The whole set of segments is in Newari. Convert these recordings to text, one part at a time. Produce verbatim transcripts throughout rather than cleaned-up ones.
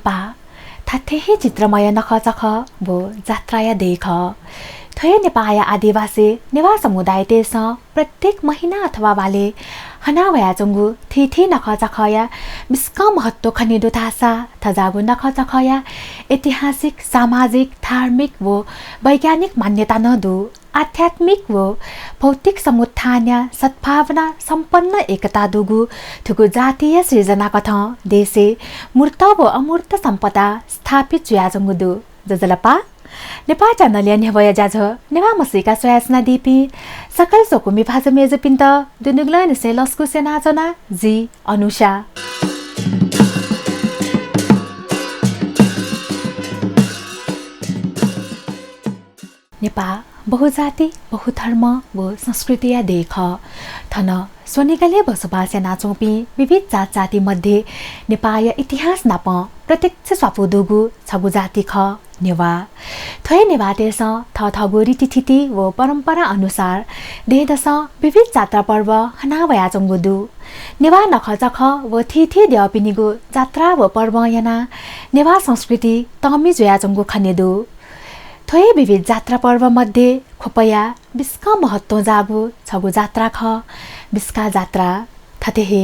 पा, थथे हे चित्रमय नखःचखः व जात्राया देय् खः। थ्व हे नेपाःया आदिवासी नेवाः समुदायतय्सं प्रत्येक महिना अथवा बाले हना वयाच्वंगु थीथी नखःचखःया बिस्कं महत्व खने दु धाःसा थज्याःगु नखःचखःया ऐतिहासिक, सामाजिक, धार्मिक व वैज्ञानिक मान्यता नं दु। आध्यात्मिक व भौतिक समुत्थानया सद्भावना सम्पन्न एकता दुगु थुगु जातीय सिर्जनाकथं देशय् मूर्त व अमूर्त सम्पदा स्थापित जुयाच्वंगु दु। ज्वजलपा। नेपाः च्यानलया न्ह्यब्वया ज्याझ्वः नेवाः म्हसीका स्वयाच्वनादीपिं सकल स्वकुमि भाजु मय्जुपिन्त दुनुगलंनिसें लसकुस यानाच्वना, जि अनुषा। नेपाः बहुजाति, बहुधर्म व संस्कृतिया देय् खः। थन स्वनिगलय् बसोबास यानाच्वंपिं विविध जातजाति मध्ये नेपाःया इतिहास नाप प्रत्यक्ष स्वापू दुगु छगू जाति खः नेवाः। थ्व हे नेवाःतय्सं थःथःगु रीतिथिति व परम्परा अनुसार दँय्दसं विविध जात्रा पर्व हना वयाच्वंगु दु। नेवाः नखःचखः व थीथी द्यःपिनिगु जात्रा व पर्वं यानाः नेवाः संस्कृति तःमि जुयाच्वंगु खने दु। थ्व हे विविध जात्रा पर्व मध्ये ख्वपया बिस्कं महत्वं जाःगु छगू जात्रा खः बिस्का जात्रा। थथे हे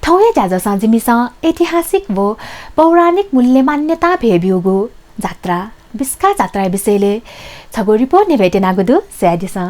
थौंया ज्याझ्वलय् जिमिसं ऐतिहासिक व पौराणिक मूल्य मान्यता भय् ब्यूगु जात्रा बिस्का जात्राया विषयलय् छगू रिपोर्ट न्ह्यब्वये त्यनागु दु, स्वयादिसँ।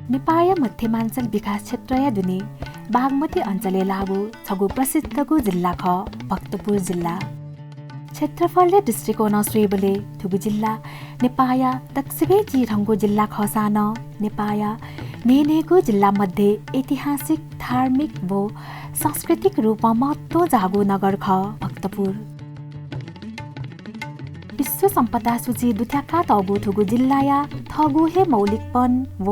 नेपाःया मध्यमाञ्चल विकास क्षेत्रया दुने बागमती अञ्चलय् लाःगु छगू प्रसिद्धगु जिल्ला खः भक्तपुर जिल्ला। क्षेत्रफलया दृष्टिकोणं स्वयेबलय् थुगु जिल्ला नेपाःया दक्वसिबय् चिधंगु जिल्ला खःसां नं नेपाःया न्हय्न्हय्गू जिल्ला मध्ये ऐतिहासिक, धार्मिक व सांस्कृतिक रूपं महत्व जाःगु नगर खः भक्तपुर। विश्व सम्पदा सूची दुथ्याकातःगु थुगु जिल्लाया थःगु हे मौलिकपन व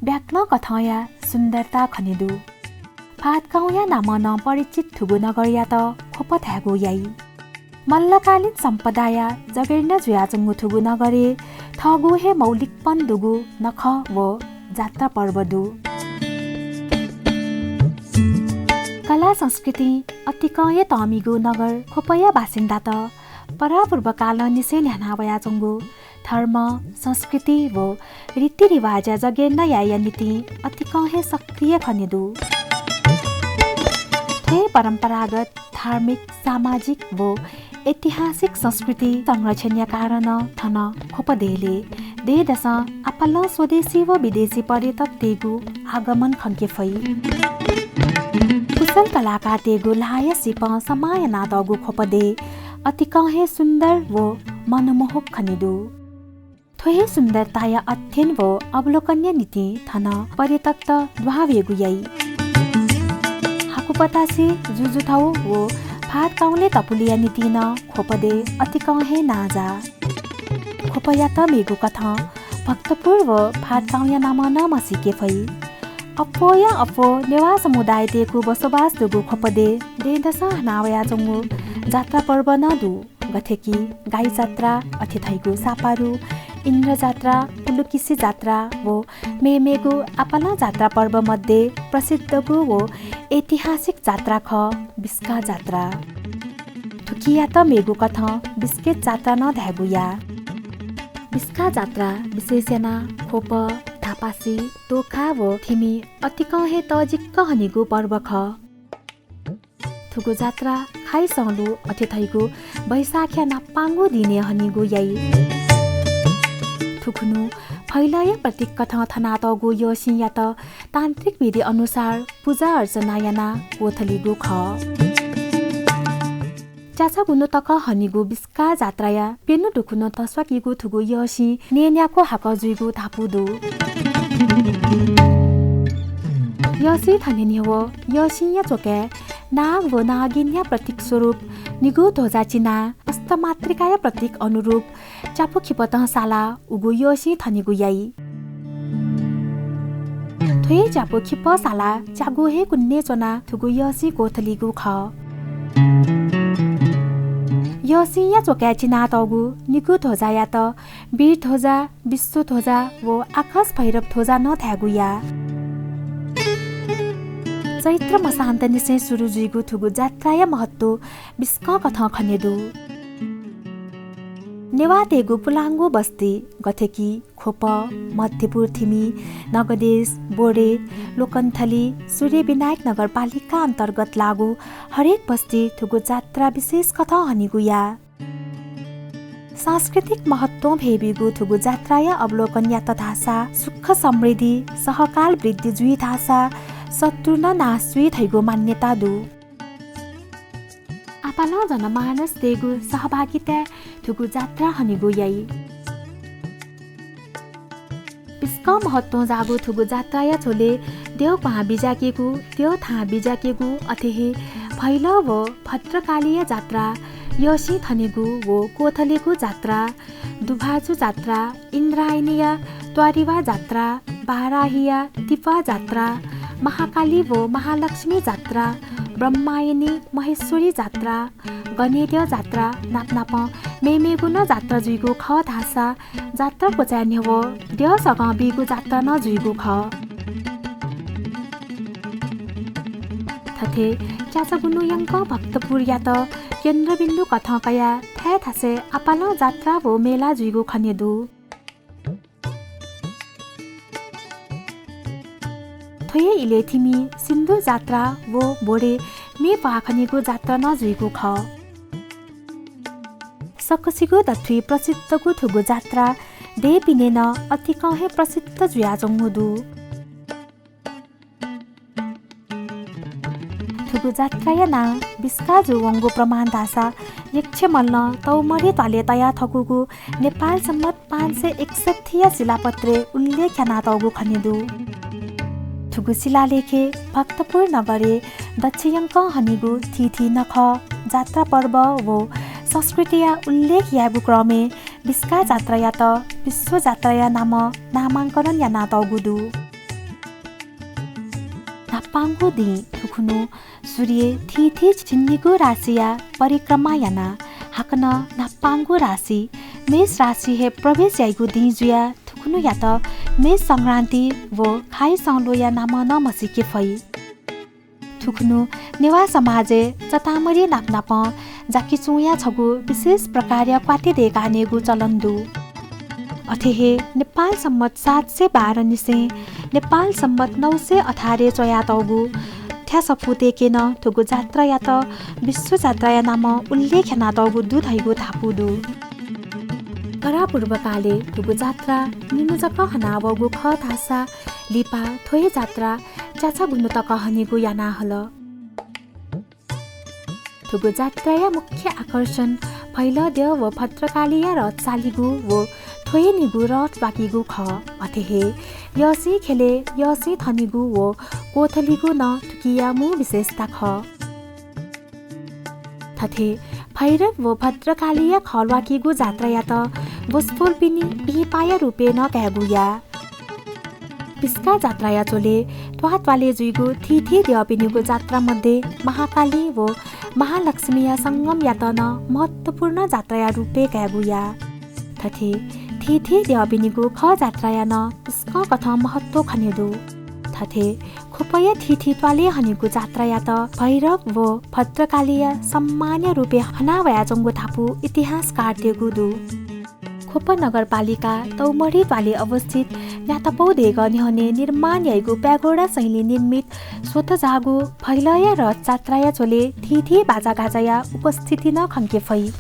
व्याकरण कथंया सुन्दरता खने दु। फातगाउँया नामं नं परिचित थुगु नगरयात ख्वप धायेगु याइ। मल्लकालीन सम्पदाया जगेर्ना जुयाच्वंगु थुगु नगरय् थःगु हे मौलिकपन दुगु नखः व जात्रा पर्व दु। कला संस्कृतिं अतिकं हे तःमिगु नगर ख्वपया बासिन्दात परापूर्वकालंनिसें न्ह्याना वयाच्वंगु धर्म, संस्कृति व रीतिरिवाजया जगेर्ना यायेया निंतिं अतिकं हे सक्रिय खने दु। थ्व हे परम्परागत, धार्मिक, सामाजिक व ऐतिहासिक संस्कृति संरक्षणया कारणं थन ख्वप देय्लय् दँय्दसं आपालं स्वदेशी व विदेशी पर्यटकतय्गु आगमन खंके फइ। कुशल कलाकारतय्गु ल्हाःया सिपं समाः यानातःगु ख्वप देय् अतिकं हे सुन्दर व मनमोहक खने दु। थ्व हे सुन्दरताया अध्ययन व अवलोकनया निंतिं थन पर्यटकत दुहां वयेगु याइ। हाकुपतासे, जुजुथाउ व फातगाउँले तपुलिया निंतिं नं ख्वप देय् अतिकं हे नांजाः। ख्वपयात मेगु कथं भक्तपुर व फातगाउँया नामं नं म्हसीके फइ। अप्वःया अप्वः नेवाः समुदायतय्गु बसोबास दुगु ख्वप देय् दँय्दसं हना वयाच्वंगु जात्रा पर्व नं दु। गथे कि गाई जात्रा, अथे धइगु सापारु, इन्द्र जात्रा, पुलुकिसि जात्रा व मेमेगु आपालं जात्रा पर्व मध्ये प्रसिद्धगु व ऐतिहासिक जात्रा खः बिस्का जात्रा। थुकियात मेगु कथं बिस्केट जात्रा नं धायेगु याः। बिस्का जात्रा विशेष यानाः ख्वप, धापासि, तोखा व थिमि अतिकं हे तःजिक हनीगु पर्व खः। थुगु जात्रा खाइ संलु अथे धइगु वैशाखया न्हापांगु दिनय् हनीगु याइ। थुखुन्हु फैलया प्रतीक कथं थनातःगु यःसिंयात तान्त्रिक विधि अनुसार पुजा अर्चना यानाः क्वथलीगु खः। च्याचागुन्हु तक हनीगु बिस्का जात्राया प्यन्हु दुखुन्हु तस्वाकीगु थुगु यःसिं नयेन्याक्व हाकः जुइगु धापू दु। यःसिं थने न्ह्यः यःसिंया च्वकाय् नाग व नागिनया प्रतीक स्वरूप निगू ध्वजा चिनाः अष्टमातृकाया प्रतीक अनुरूप च्यापु खिपतं सालाः उगु यःसिं थनेगु याइ। थ्व हे च्यापु खिपः सालाः च्यागू हे कुन्हय् च्वनाः थुगु यःसिं क्वथलीगु खः। यःसिंया च्वकाय् चिनातःगु निगू ध्वजायात वीर ध्वजा, विश्व ध्वजा व आकाश भैरव ध्वजा नं धायेगु याः। चैत्र मसान्तनिसें सुरु जुइगु थुगु जात्राया महत्व बिस्कं कथं खने दु। नेवाःतय्गु पुलांगु बस्ती, गथे कि ख्वप, मध्यपुर थिमि, नगदेश, बोडे, लोकन्थली, सूर्यविनायक नगरपालिका अन्तर्गत लाःगु हरेक बस्ती थुगु जात्रा विशेष कथं हनीगु याः। सांस्कृतिक महत्वं भय्बीगु थुगु जात्राया अवलोकन यात धाःसा सुख समृद्धि, सहकाल वृद्धि जुइ धाःसा शत्रु नं नाश जुइ धइगु मान्यता दु। आपालं जनमानसतय्गु सहभागिताय् थुगु जात्रा हनीगु याइ। बिस्कं महत्वं जाःगु थुगु जात्राया झ्वलय् द्यः क्वहां बिज्याकेगु, द्यः थाहां बिज्याकेगु, अथे हे भैलः व भद्रकालीया जात्रा, यःसिं थनेगु व क्वथलेगु जात्रा, दुभाजु जात्रा, इन्द्रायणीया त्वारिवा जात्रा, बाराहिया तिपा जात्रा, महाकाली व महालक्ष्मी जात्रा, ब्रह्मायणी महेश्वरी जात्रा, गनेद्यः जात्रा नापनापं मेमेगु नं जात्रा जुइगु खः धाःसा जात्रा क्वचाय् न्ह्यः द्यः सगं बीगु जात्रा नं जुइगु खः। थथे च्याचागुन्हु यंकं भक्तपुरयात केन्द्रबिन्दु कथं कयाः थाय् थासय् आपालं जात्रा व मेला जुइगु खने दु। थ्व हे इलय् थिमि सिन्दुर जात्रा व बोडे मे प्वाः खनीगु जात्रा नं जुइगु खः। सकसिगु दथुइ प्रसिद्धगु थुगु जात्रा देय्पिने नं अतिकं हे प्रसिद्ध जुयाच्वंगु दु। थुगु जात्राया नां बिस्का जूवंगु प्रमाण धाःसा यक्षमल्लं तौमरे त्वालय् तया थकूगु नेपाल सम्बत पाँच सय एकसठ्ठीया शिलापत्रय् उल्लेख यानातःगु खने दु। थुगु शिलालेखय् भक्तपुर नगरय् दच्छि यंकं हनीगु थीथी नखः, जात्रा पर्व व संस्कृतिया उल्लेख यायेगु क्रमय् बिस्का जात्रायात विश्व जात्राया नामं नामांकरण यानातःगु दु। न्हापांगु दिं थुखुन्हु सूर्य थीथी झिंनिगू राशिया परिक्रमा यानाः हाकनं न्हापांगु राशि मेष राशि हे प्रवेश याइगु दिं जुयाः थुखुन्हुयात मेष संक्रान्ति व खाइ संलोया नामं नं म्हसीके फइ। थुखुन्हु नेवाः समाजय् चतामरी नापनापं जाकिचुंया छगू विशेष प्रकारया क्वाति दय्काः हनेगु चलन दु। अथे हे नेपाल सम्बत सात सय बाह्र निसें नेपाल सम्बत नौ सय अठारय् च्वयातःगु थ्यासफूतय्के नं थुगु जात्रायात विश्व जात्राया नामं उल्लेख यानातःगु दु धइगु धापू दु। परापूर्वकालय् थुगु जात्रा निन्हु जक हनावःगु खः धाःसा लिपा थ्व हे जात्रा च्याचागुन्हु तक हनेगु याना हल। थुगु जात्राया मुख्य आकर्षण भैलद्यः व भद्रकालीया रथ चालीगु व थ्वय् निगू रथ वाकीगु खः। अथे हे यःसिं ख्यलय् यःसिं थनेगु व क्वथलीगु नं थुकिया मू विशेषता खः। थथे भैरव व भद्रकालीया खः ल्वाकीगु जात्रायात वसपोलपिनि पिहिपाया रूपय् नं कायेगु याः। बिस्का जात्राया झ्वलय् त्वाःत्वालय् जुइगु थीथी द्यःपिनिगु जात्रा मध्ये महाकाली व महालक्ष्मीया संगमयात नं महत्त्वपूर्ण जात्राया रूपय् कायेगु याः। थथे थीथी द्यःपिनिगु खः जात्राया नं बिस्कं कथं महत्त्व खने दु। थथे ख्वपया थीथी त्वालय् हनीगु जात्रायात भैरव व भद्रकालीया सम्मानया रूपय् हना वयाच्वंगु धापू इतिहासकारतय्गु दु। ख्वप नगरपालिका तौमरी त्वालय् अवस्थित न्यातपौ देगः न्ह्यःने निर्माण याइगु प्यागोडा शैली निर्मित स्वतःजाःगु भैलया रथ जात्राया झ्वलय् थीथी बाजागाजाया उपस्थिति नं खंके फइ।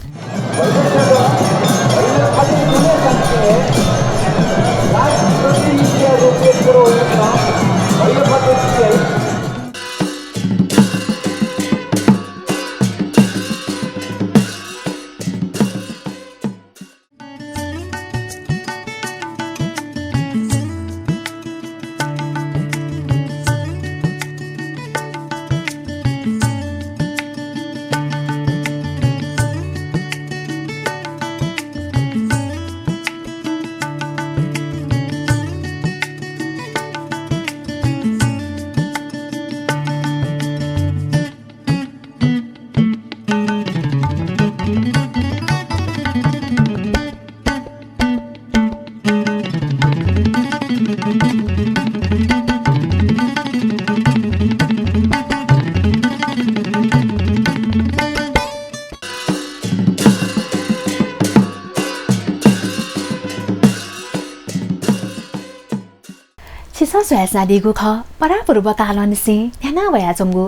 छिसं स्वयाच्वनादीगु खः, परापूर्व कालंनिसें न्ह्याना वयाच्वंगु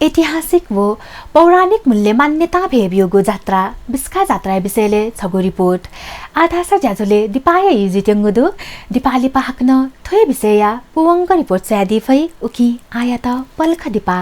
ऐतिहासिक व पौराणिक मूल्य मान्यता भय् ब्यूगु जात्रा बिस्का जात्राया विषयलय् छगू रिपोर्ट। आः धाःसा ज्याझ्वलय् दिपाया ई जुइत्यंगु दु। दिपा लिपा हाकनं थ्व हे विषयया पूवंक रिपोर्ट स्वयादी फइ, उकिं आःयात पलख दिपा।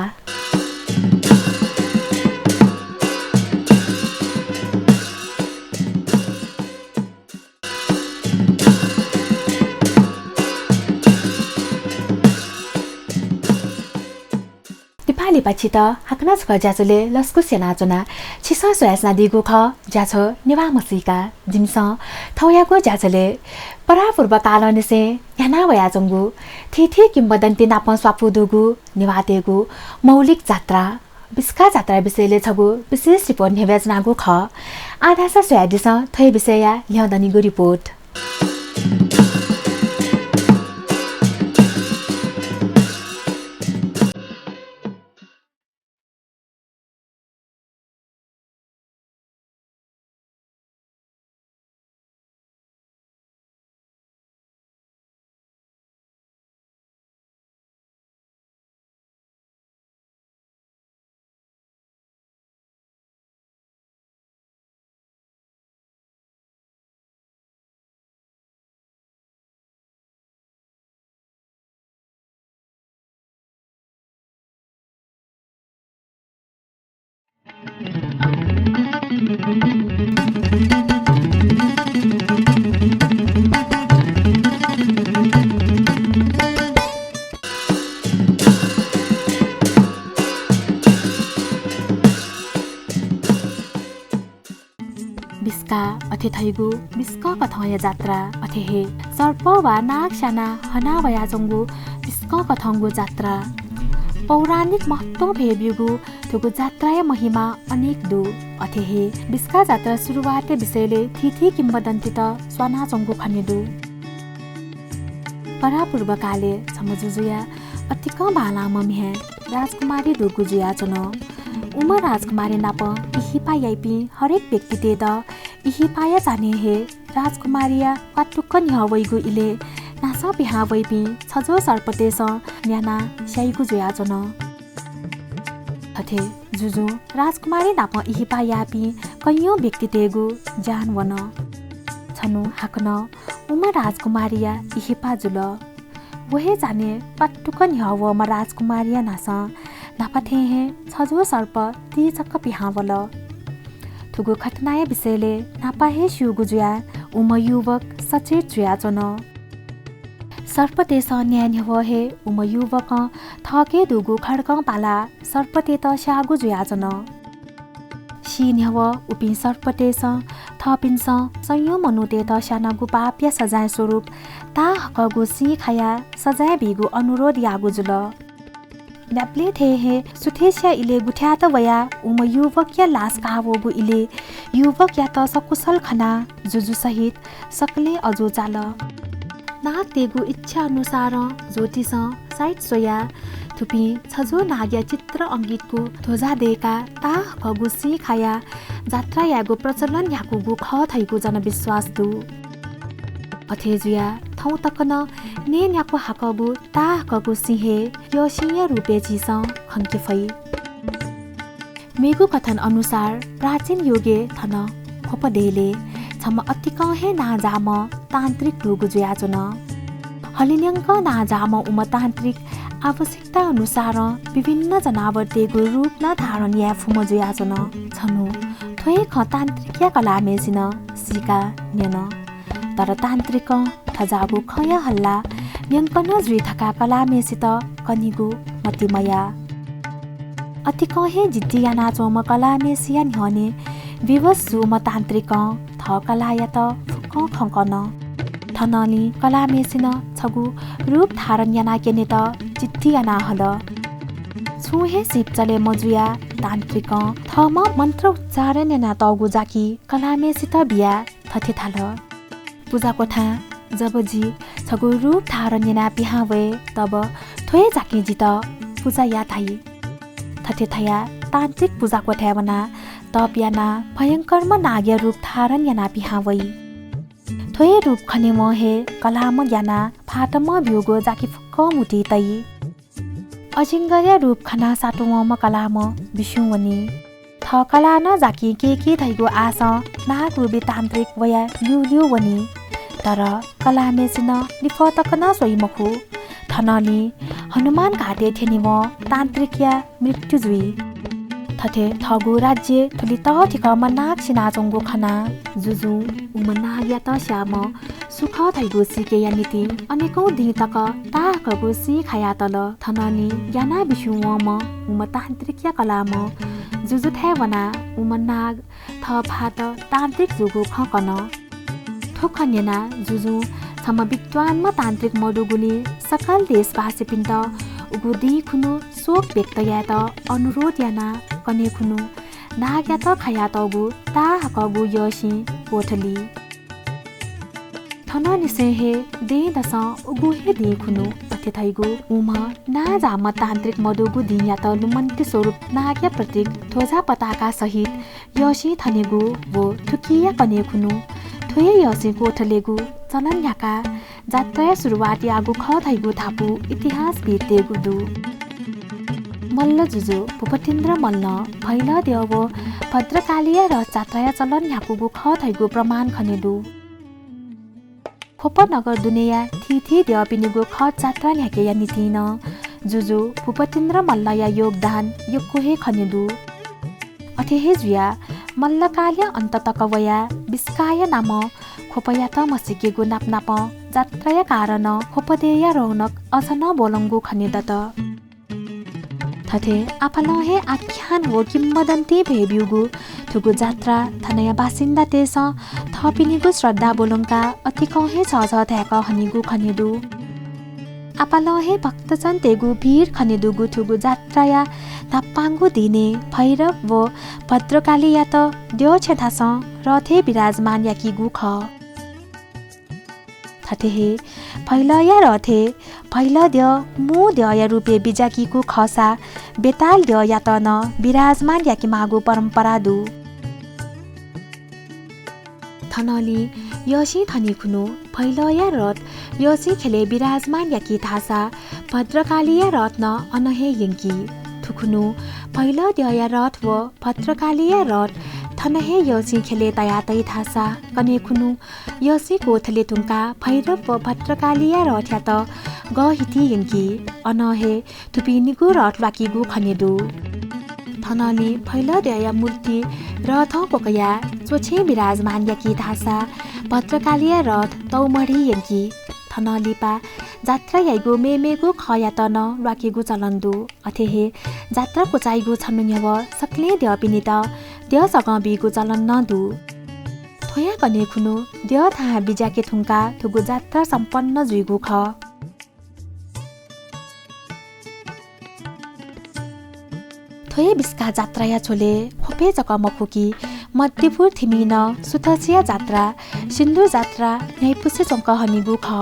दिपा लिपा छित हाकनं छकः ज्याझ्वलय् लसकुस यानाच्वना। छिसं स्वयाच्वनादीगु खः ज्याझ्वः नेवाः म्हसीका। जिमिसं थौंयागु ज्याझ्वलय् परापूर्व कालंनिसें न्ह्याना वयाच्वंगु थीथी किंवदन्ती नाप स्वापू दुगु नेवाःतय्गु मौलिक जात्रा बिस्का जात्राया विषयलय् छगू विशेष रिपोर्ट न्ह्यब्वयाच्वनागु खः। आः धाःसा स्वयादिसँ थ्व हे विषयया ल्यं दनिगु रिपोर्ट। बिस्का अथे धइगु बिस्कं कथंया जात्रा, अथे हे सर्प वा नाग स्यानाः हना वयाच्वंगु बिस्कं कथंगु जात्रा। पौराणिक महत्वं भय् ब्यूगु थुगु जात्राया महिमा अनेक दु। अथे हे बिस्का जात्रा सुरुवातया विषयलय् थीथी किंवदन्तीत स्वानाच्वंगु खने दु। परापूर्व कालय् छम्ह जुजुया अतिकं बांलाःम्ह म्ह्याय् राजकुमारी दुगु जुयाच्वन। उम्ह राजकुमारी नाप इहिपा याइपिं हरेक व्यक्तितय्त इहिपाया चान्हय् हे राजकुमारीया क्वातुक न्ह्यः वइगु इलय् न्हासं पिहां वइपिं छज्वः सर्पतय्सं न्यानाः स्याइगु जुयाच्वन। थथे जुजुं राजकुमारी नाप इहिपा याःपिं कैयौं व्यक्तितय्गु ज्यान वन। छन्हु हाकनं उम्ह राजकुमारीया इहिपा जुल। व हे चान्हय् क्वातुक न्ह्यः वःम्ह राजकुमारीया न्हासं न्हापा थें हे छज्वः सर्प तिचक्क पिहां वल। थुगु घटनाया विषयलय् न्हापा हे स्यूगु जुयाः उम्ह युवक सचेत जुयाच्वन। सर्पतय्सं न्याये न्ह्यः हे उम्ह युवकं थःके दुगु खड्गं पालाः सर्पतय्त स्याःगु जुयाच्वन। सी न्ह्यः उपिं सर्पतय्सं थःपिन्सं संयौं मनूतय्त स्यानागु पापया सजाँय स्वरूप ताःहाकःगु सिं खायाः सजाँय बीगु अनुरोध याःगु जुल। न्यापलें थें हे सुथसिया इलय् गुथ्याःत वयाः उम्ह युवकया लास काः वःगु इलय् युवकयात सकुशल खनाः जुजु सहित सकलें अजू चाल। नागतय्गु इच्छा अनुसारं ज्योतिषं साइत स्वयाः थुपिं छज्वः नागया चित्र अंकितगु ध्वजा दय्काः ताःहाकःगु सिं खायाः जात्रा यायेगु प्रचलन न्ह्याकूगु खः धइगु जनविश्वास दु। अथे जुयाः थौं तक नं नये न्याक्व हाकःगु ताःहाकःगु सिँ हे यःसिंया रूपय् झीसं खंके फइ। मेगु कथन अनुसार प्राचीन युगय् थन ख्वप देय्‌लय् छम्ह अतिकं हे नांजाःम्ह तान्त्रिक दुगु जुयाच्वन। हलिंन्यंक नांजाःम्ह उम्ह तान्त्रिक आवश्यकता अनुसारं विभिन्न जनावरतय्‌गु रूप नं धारण याये फुम्ह जुयाच्वन। छन्हु थ्व हे खँ तान्त्रिकया कलाःम्हय्‌सिनं सीकाः न्यन। तर तान्त्रिकं थज्याःगु खँया हल्ला न्यंकं नं जुइ धकाः कलाःम्हय्‌सित कनेगु मतिइ मयाः। अतिकं हे जिद्दी यानाच्वंम्ह कलाःम्हय्‌सिया न्ह्यःने विवश जूम्ह तान्त्रिकं थः कलाःयात फुक्कं खँ कन। थनंलि कलाःम्हय्‌सिनं छगू रूप धारण यानाक्यनेत जिद्दी याना हल। छुं हे सीप चले मजुयाः तान्त्रिकं थःम्हं मन्त्र उच्चारण यानातःगु जाकि कलाःम्हय्‌सित बियाः थथे धाल, पुजा क्वथां जब जि छगू रूप धारण यानाः पिहां वये, तब थ्व हे जाकिं जितः पुजा या धाइ। थथे धयाः तान्त्रिक पुजा क्वथाय् वनाः तप यानाः भयंकरम्ह नागया रूप धारण यानाः पिहां वइ। थ्व हे रूप खनेवं हे कलाःम्ह ग्यानाः भाःतम्ह ब्यूगु जाकि फुक्कं मुति तइ। अजिंगरया रूप खनाः सातुवंम्ह कलाःम्ह बिस्युं वनी। थः कलाः नं जाकिं कय्‌की धइगु आशं नाग रूपी तान्त्रिक वयाः ल्यूल्यू वनी। तर कलाःम्हय्‌सिनं लिफः तक नं स्वइ मखु। थनंलि हनुमान घाटय् थ्यनीवं तान्त्रिकया मृत्यु जुइ। थथे थःगु राज्यय् थुलि तःधिकःम्ह नाग सिनाच्वंगु खनाः जुजुं उम्ह नागयात स्याःम्ह सु खः धइगु सीकेया निंतिं अनेकौं दिं तक ताःहाकःगु सिँ खायातल। थनंलि ग्यानाः बिस्युं वंम्ह उम्ह तान्त्रिकया कलाःम्ह जुजुथाय् वनाः उम्ह नाग थः भाःत तान्त्रिक जूगु खँ कन। थ्व खँ न्यनाः जुजुं छम्ह विद्वान्म्ह तान्त्रिक मदुगुलिं सकल देशवासीपिन्त उगु दिं खुन्हु शोक व्यक्त यायेत अनुरोध यानाः कन्हय् खुन्हु नागयात खयातःगु ताःहाकःगु यःसिं कोठली। थनंनिसें हे दँय्‌दसं उगु हे दिं खुन्हु अथे धइगु उम्ह नांजाःम्ह तान्त्रिक मदुगु दिंयात लुमन्ति स्वरूप नागया प्रतीक ध्वजा पताका सहित यःसिं थनेगु व थुकिया कन्हय् खुन्हु थ्व हे यःसिं कोठलेगु चलन न्ह्याकाः जात्राया सुरुवात याःगु खः धइगु धापू इतिहासविद्तय्‌गु दु। मल्ल जुजु भूपतिन्द्र मल्लं भैलद्यः व भद्रकालीया रथ जात्राया चलन न्ह्याकूगु खः धइगु प्रमाण खने दु। ख्वप नगर दुनेया थीथी द्यःपिनिगु खः जात्रा न्ह्याकेया निंतिं नं जुजु भूपतिन्द्र मल्लया योगदान यक्व हे खने दु। अथे हे जुयाः मल्लकालया अन्त तक वयाः बिस्काःया नामं ख्वपयात म्हसीकेगु नापनापं जात्राया कारणं ख्वप देय्‌या रौनक अझ नं ब्वलंगु खने दत। थथे आपालं हे आख्यान व किंवदन्ती भय् ब्यूगु थुगु जात्रा थनया बासिन्दातय्‌सं थःपिनिगु श्रद्धा ब्वलंकाः अतिकं हे झःझः धाय्‌क हनीगु खने दु। आपालं हे भक्तजनतय्‌गु भीड खने दुगु थुगु जात्राया न्हापांगु दिनय् भैरव व भद्रकालीयात द्यःछेँ थासं रथय् विराजमान याकीगु खः। थथे हे भैलया रथय् भैलद्यः मू द्यःया रूपय् बिज्याकीगु खःसा बेतालद्यःयात नं विराजमान याकेमाःगु परम्परा दु। थनंलि यःसिं थनी खुन्हु भैलया रथ यःसिं ख्यलय् विराजमान याकी धाःसा भद्रकालीया रथ नं अन हे यंकी। थुखुन्हु भैलद्यःया रथ व भद्रकालीया रथ थन हे यःसिं ख्यलय् तया तइ धाःसा कन्हय् खुन्हु यःसिं कोठले धुंकाः भैरव व भद्रकालीया रथयात गःहिति यंकी। अनं हे थुपिं निगू रथ ल्वाकीगु खने दु। थनंलि भैलद्यःया मूर्ति रथं क्वकयाः च्वछेँ विराजमान याकी धाःसा भद्रकालीया रथ तौमढी यंकी। थनं लिपा जात्रा याइगु मेमेगु खःयात नं ल्वाकीगु चलन दु। अथे हे जात्रा क्वचाइगु छन्हु न्ह्यवः सकलें द्यःपिनित द्यः सगं बीगु चलन नं दु। थ्वया कन्हय् खुन्हु द्यः थाहां बिज्याके धुंकाः थुगु जात्रा सम्पन्न जुइगु खः। थ्व हे बिस्काः जात्राया झ्वलय् ख्वपय् जक मखु कि मध्यपुर थिमिं नं सुथसिया जात्रा, सिन्दुर जात्रा न्ह्याइपुसे च्वंक हनीगु खः।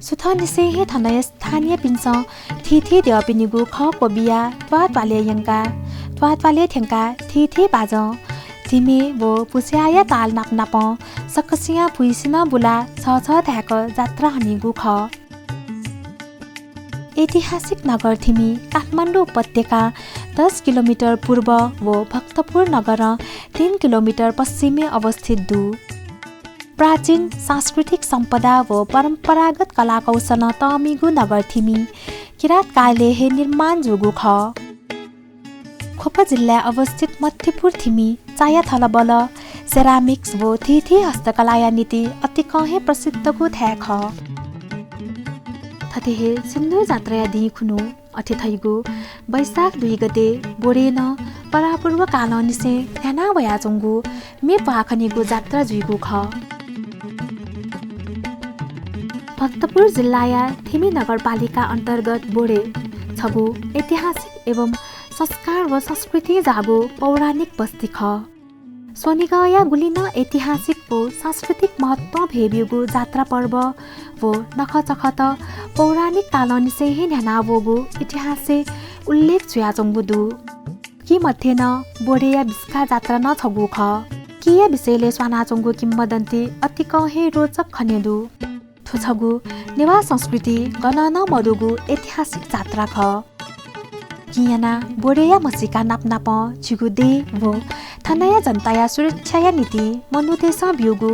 सुथंनिसें हे थनया स्थानीयपिन्सं थीथी द्यःपिनिगु खः क्वबियाः त्वाःत्वालय् यंकाः, त्वाःत्वालय् थ्यंकाः थीथी बाजं धिमे व भुस्याःया ताल नापनापं सकसियां भुइँसिनं बुलाः छःछः धाय्क जात्रा हनीगु खः। ऐतिहासिक नगर थिमि काठमाडौं उपत्यकां दस किलोमिटर पूर्व व भक्तपुर नगरं तीन किलोमिटर पश्चिमय् अवस्थित दु। प्राचीन सांस्कृतिक सम्पदा व परम्परागत कलाकौशलं तःमिगु नगर थिमि किरात कालय् हे निर्माण जूगु खः। ख्वप जिल्लाय् अवस्थित मध्यपुर थिमि चाया थलबल, ceramics व थीथी हस्तकलाया निंतिं अतिकं हे प्रसिद्धगु थाय् खः। थथे हे सिन्दुर जात्राया दिं खुन्हु अथे धइगु वैशाख दुई गते बोडे नं परापूर्व कालंनिसें न्ह्याना वयाच्वंगु म्ये प्वाः खनेगु जात्रा जुइगु खः। भक्तपुर जिल्लाया थिमि नगरपालिका अन्तर्गत बोडे छगू ऐतिहासिक एवं संस्कार व संस्कृतिं जाःगु पौराणिक बस्ती खः। स्वनिगःया गुलि नं ऐतिहासिक व सांस्कृतिक महत्वं भय्ब्यूगु जात्रा पर्व व नखःचखःत पौराणिक कालंनिसें हे न्ह्याना वःगु इतिहासय् उल्लेख जुयाच्वंगु दु। कि मध्ये नं बोडेया बिस्का जात्रा नं छगू खः। किया विषयलय् स्वानाच्वंगु किंवदन्ती अतिकं हे रोचक खने दु। थ्व छगू नेवाः संस्कृति गनं नं मदुगु ऐतिहासिक जात्रा खः। किं यानाः बोडेया म्हसीका नापनापं झीगु देय् व थनया जनताया सुरक्षाया निंतिं मनूतय्सं ब्यूगु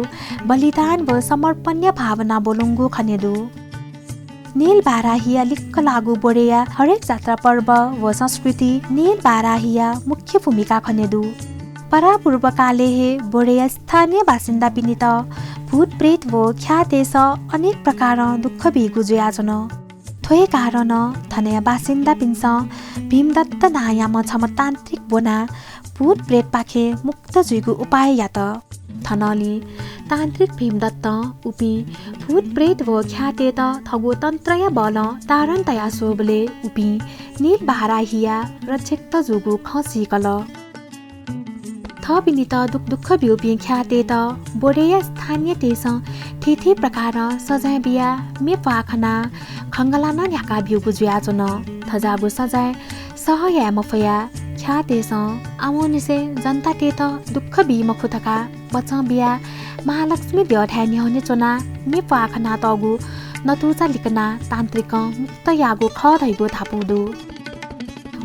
बलिदान व समर्पणया भावना ब्वलंगु खने दु। नील बाराहिया लिक्क लाःगु बोडेया हरेक जात्रा पर्व व संस्कृति नील बाराहिया मुख्य भूमिका खने दु। परापूर्व कालय् हे बोडेया स्थानीय बासिन्दापिनित भूत प्रेत व ख्यातय्सं अनेक प्रकारं दुःख बीगु जुयाच्वन। थ्व हे कारणं थनया बासिन्दापिन्सं भीमदत्त नांयाम्ह छम्ह तान्त्रिक ब्वनाः भूत प्रेतपाखें मुक्त जुइगु उपाय यात। थनंलि तान्त्रिक भीमदत्तं उपिं भूत प्रेत व ख्यातय्त थःगु तन्त्रया बलं ताडन तया स्वःबलय् उपिं नील बाराहिया रक्षकत जूगु खँ सीकल। थःपिनित दुःख दुःख ब्यूपिं ख्यातय्त बोडेया स्थानीयतय्सं थीथी प्रकारं सजाँय बियाः म्ये प्वाः खनाः खंगला नं न्ह्याका ब्यूगु जुयाच्वन। थज्याःगु सजाँय सह याये मफयाः ख्यातय्सं आवंनिसें जनतातय्त दुःख बी मखु धकाः बचं बियाः महालक्ष्मी द्यःथाय् न्ह्यःने च्वनाः म्ये प्वाः खनातःगु नतुजा लिकनाः तान्त्रिकं मुक्त याःगु खः धइगु धापू दु।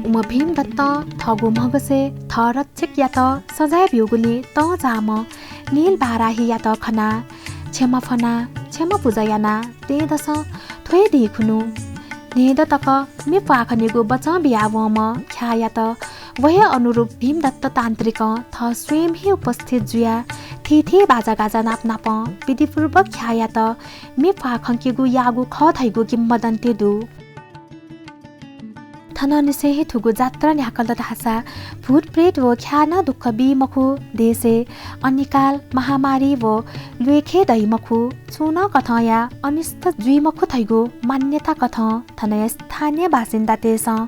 उम्ह भीमदत्तं थःगु म्हगसय् थः रक्षकयात सजाँय ब्यूगुलिं तंजाःम्ह नील बाराहियात खनाः क्षमा फ्वनाः क्षमा पुजा यानाः तयेदसं थ्व हे दिं खुन्हु न्हय्दँ तक म्ये प्वाः खनेगु बचं बियावंम्ह ख्याःयात व हे अनुरूप भीमदत्त तान्त्रिकं थः स्वयं हे उपस्थित जुयाः थीथी बाजागाजा नापनापं विधिपूर्वक ख्याःयात म्ये प्वाः खंकेगु याःगु खः धइगु किंवदन्ती दु। थनंनिसें हे थुगु जात्रा न्ह्याकल धाःसा भूत प्रेत व ख्याः नं दुःख बी मखु, देशय् अनिकाल, महामारी व ल्वय् खय् दइ मखु, छुं नं कथंया अनिष्ट जुइ मखु धइगु मान्यता कथं थनया स्थानीय बासिन्दातय्सं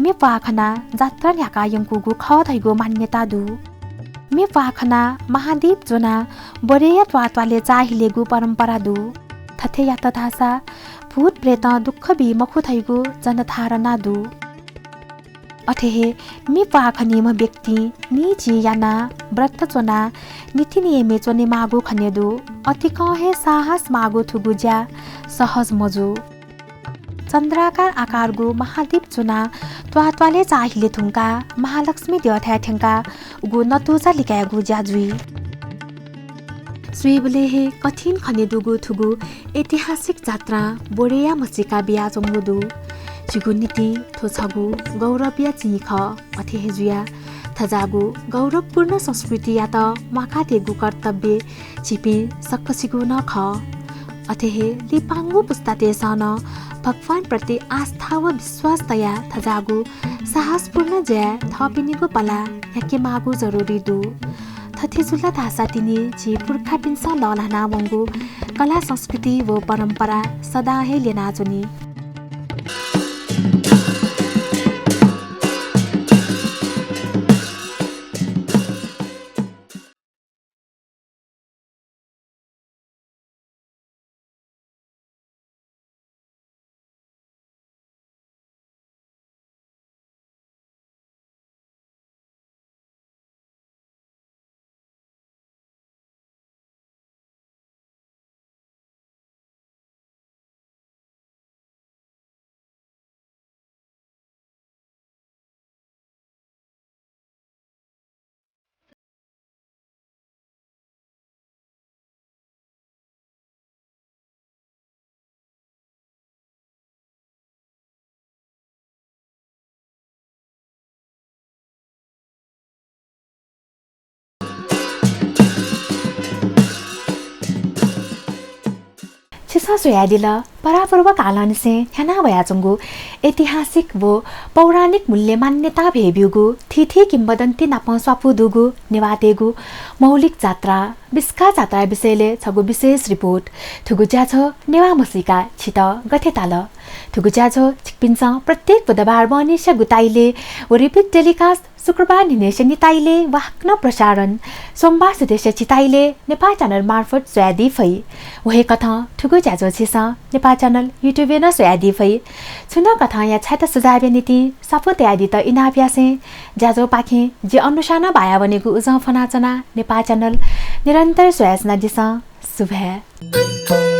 म्ये प्वाः खनाः जात्रा न्ह्याका यंकूगु खः धइगु मान्यता दु। म्ये प्वाः खनाः महादीप ज्वनाः बोडेया त्वाःत्वालय् चाःहिलेगु परम्परा दु। थथे यात धाःसा भूत प्रेतं दुःख बी मखु धइगु जनधारणा दु। अथे हे म्ये प्वाः खनीम्ह व्यक्तिं नीजि यानाः व्रत च्वनाः नीतिनियमय् च्वनेमाःगु खने दु। अतिकं हे साहस माःगु थुगु ज्या सहज मजू। चन्द्राकार आकारगु महादीप ज्वनाः त्वाःत्वालय् चाःहिले धुंकाः महालक्ष्मी द्यःथाय् थ्यंकाः उगु नतुजा लिकायेगु ज्या जुइ। स्वयेबलय् हे कठिन खने दुगु थुगु ऐतिहासिक जात्रां बोडेया म्हसीका बियाच्वंगु दु। झीगु निंतिं थ्व छगू गौरवया चिं खः। अथे हे जुयाः थज्याःगु गौरवपूर्ण संस्कृतियात म्वाकादीगु कर्तव्य झीपिं सकसिगु नं खः। अथे हे लिपांगु पुस्तातय्सं नं भगवानप्रति आस्था व विश्वास तयाः थज्याःगु साहसपूर्ण ज्याय् थःपिनिगु पलाः न्ह्याकेमाःगु जरुरी दु। थथे जुल धाःसा तिनि झी पुर्खापिन्सं लःल्हाना वंगु कला संस्कृति व परम्परा सदां हे ल्यनाच्वनी। स स्वयादिल। परापूर्व कालंनिसें न्ह्याना वयाच्वंगु ऐतिहासिक व पौराणिक मूल्य मान्यता भय् ब्यूगु थीथी किंवदन्ती नाप स्वापू दुगु नेवाःतय्गु मौलिक जात्रा बिस्का जात्रा विषयले छगू विशेष रिपोर्ट। थुगु ज्याझ्वः नेवाः म्हसीका छित गथे ताल? थुगु ज्याझ्वः छिकपिन्सं प्रत्येक बुधबार बहनिसे गुताइले व repeat telecast शुक्रबार न्हिनेसे निताइले व हाकनं प्रसारण सोमबार सुथेसे छिताइले नेपाः च्यानल मार्फत स्वयादी फइ। व हे कथं थुगु ज्याझ्वः छिसं नेपाः च्यानल YouTube-य् नं स्वयादी फइ। छुं नं कथंया छ्यात सुझावया निंतिं स्वापू तयादीत इनाप यासें ज्याझ्वःपाखें जि अनुषां नं बायावनेगु उजं फ्वनाच्वना। नेपाः च्यानल निरन्तर स्वयाच्वनादिसँ। सुभाय्।